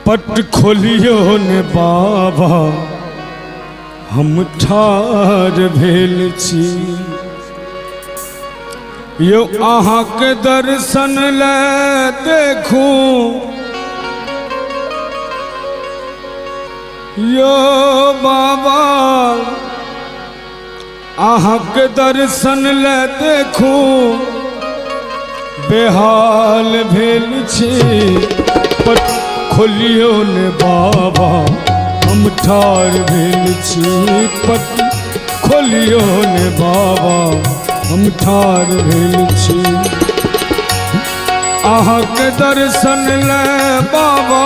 पट खोलियो ने बाबा, हम ठार भेल छी। यौ अहाँके दर्शन ले देखू, यो बाबा अहाँके दर्शन ले देखू, बेहाल भेल छी। पट खोलियो ने बाबा, हम ठार भेल छी। पट खोलियो ने बाबा, हम ठार भेल छी। अहाँके दर्शन ले बाबा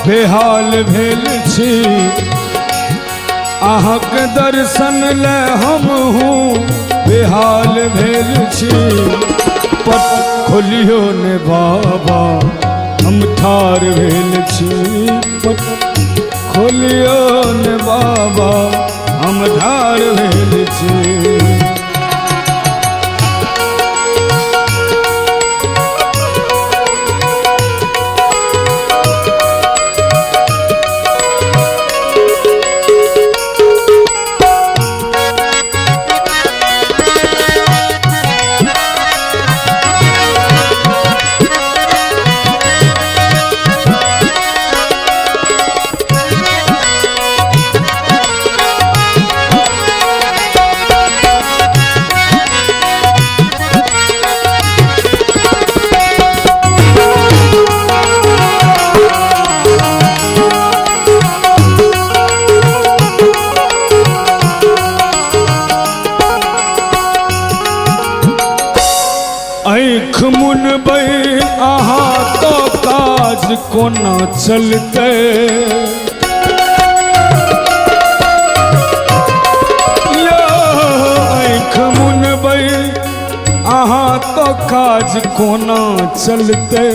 बेहाल भेल छी। अहाँके दर्शन ले हमहूँ बेहाल भेल छी। पट खोलियो ने बाबा, हम ठार भेल छी। पट खोलियो ने बाबा, हम ठार भेल छी। आँखि मुनबै अहाँ तो काज कोना चलतै। यौ आँखि मुनबै अहाँ तो काज कोना चलतै।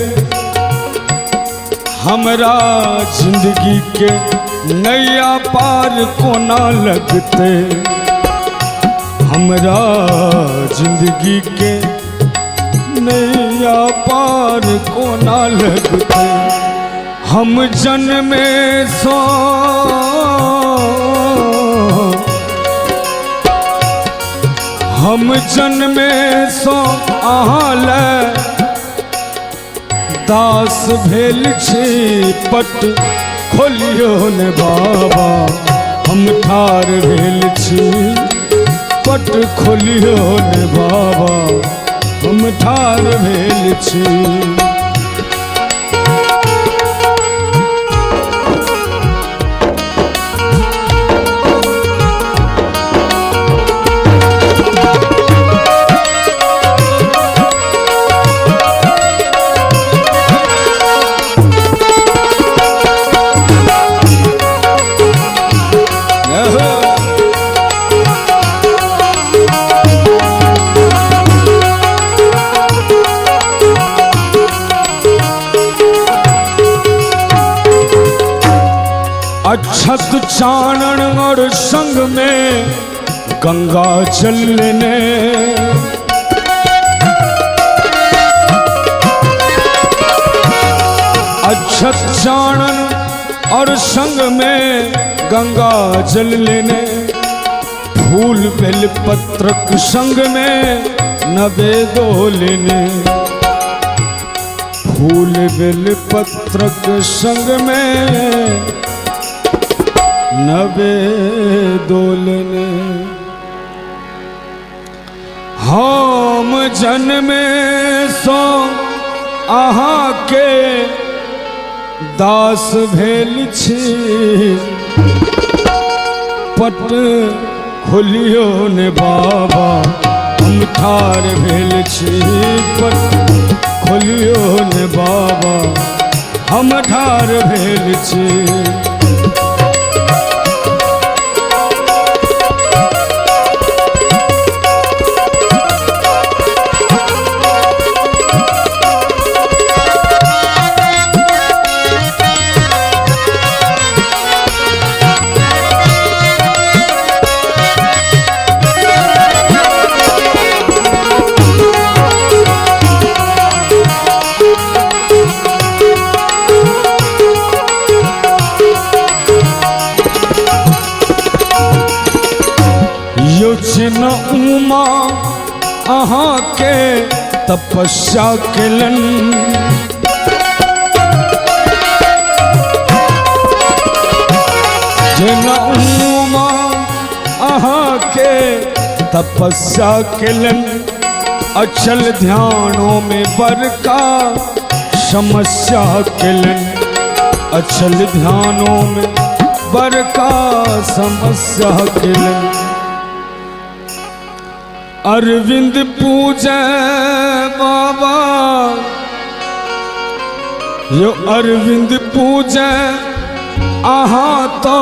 हमरा जिंदगी के नैया पार कोना लगतै। हमरा जिंदगी के नैया पार कोना लगतै। हम जन्मे सँ हम जन्मे सँ अहाँ ले दास भेल छी। पट खोलियो ने बाबा, हम ठार भेल छी। पट खोलियो ने बाबा, हम ठार भेल छी। अक्षत चानन और संग में गंगा जल लेने, अक्षत चानन और संग में गंगा जल लेने, फूल बेल पत्रक संग में नवेदो लेने, फूल बेल पत्रक संग में नवेदो लेने। हम जन्मे सँ अहाँ के दास भेल छी। पट खोलियो ने बाबा, हम ठार भेल छी। पट खोलियो ने बाबा, हम ठार भेल छी। उमा अहाँके तपस्या केलनि। जेना उमा अहाँके तपस्या केलनि, अचल ध्यानों में बड़का समस्या केलनि। अचल ध्यानों में बड़का समस्या केलनि। अरविंद पूजै बाबा यो, अरविंद पूजै अहाँ तो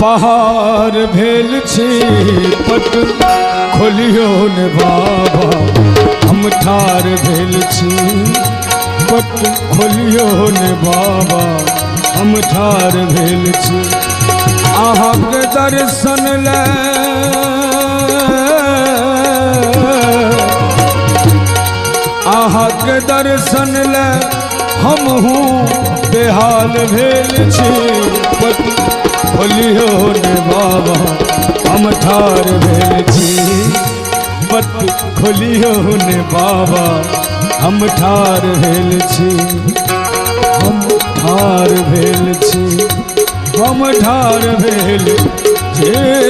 पहाड़ भेल छी। पट खोलियो ने बाबा, हम ठार भेल छी। पट खोलियो ने बाबा, हम ठार भेल छी। अहाँके दर्शन ले, अहाँके दर्शन ले हमहूँ बेहाल भेल छी। पट खोलियो ने बाबा, हम ठार भेल छी। पट खोलियो ने बाबा, हम ठार भेल छी। हम ठार भेल छी, हम ठार भेल छी।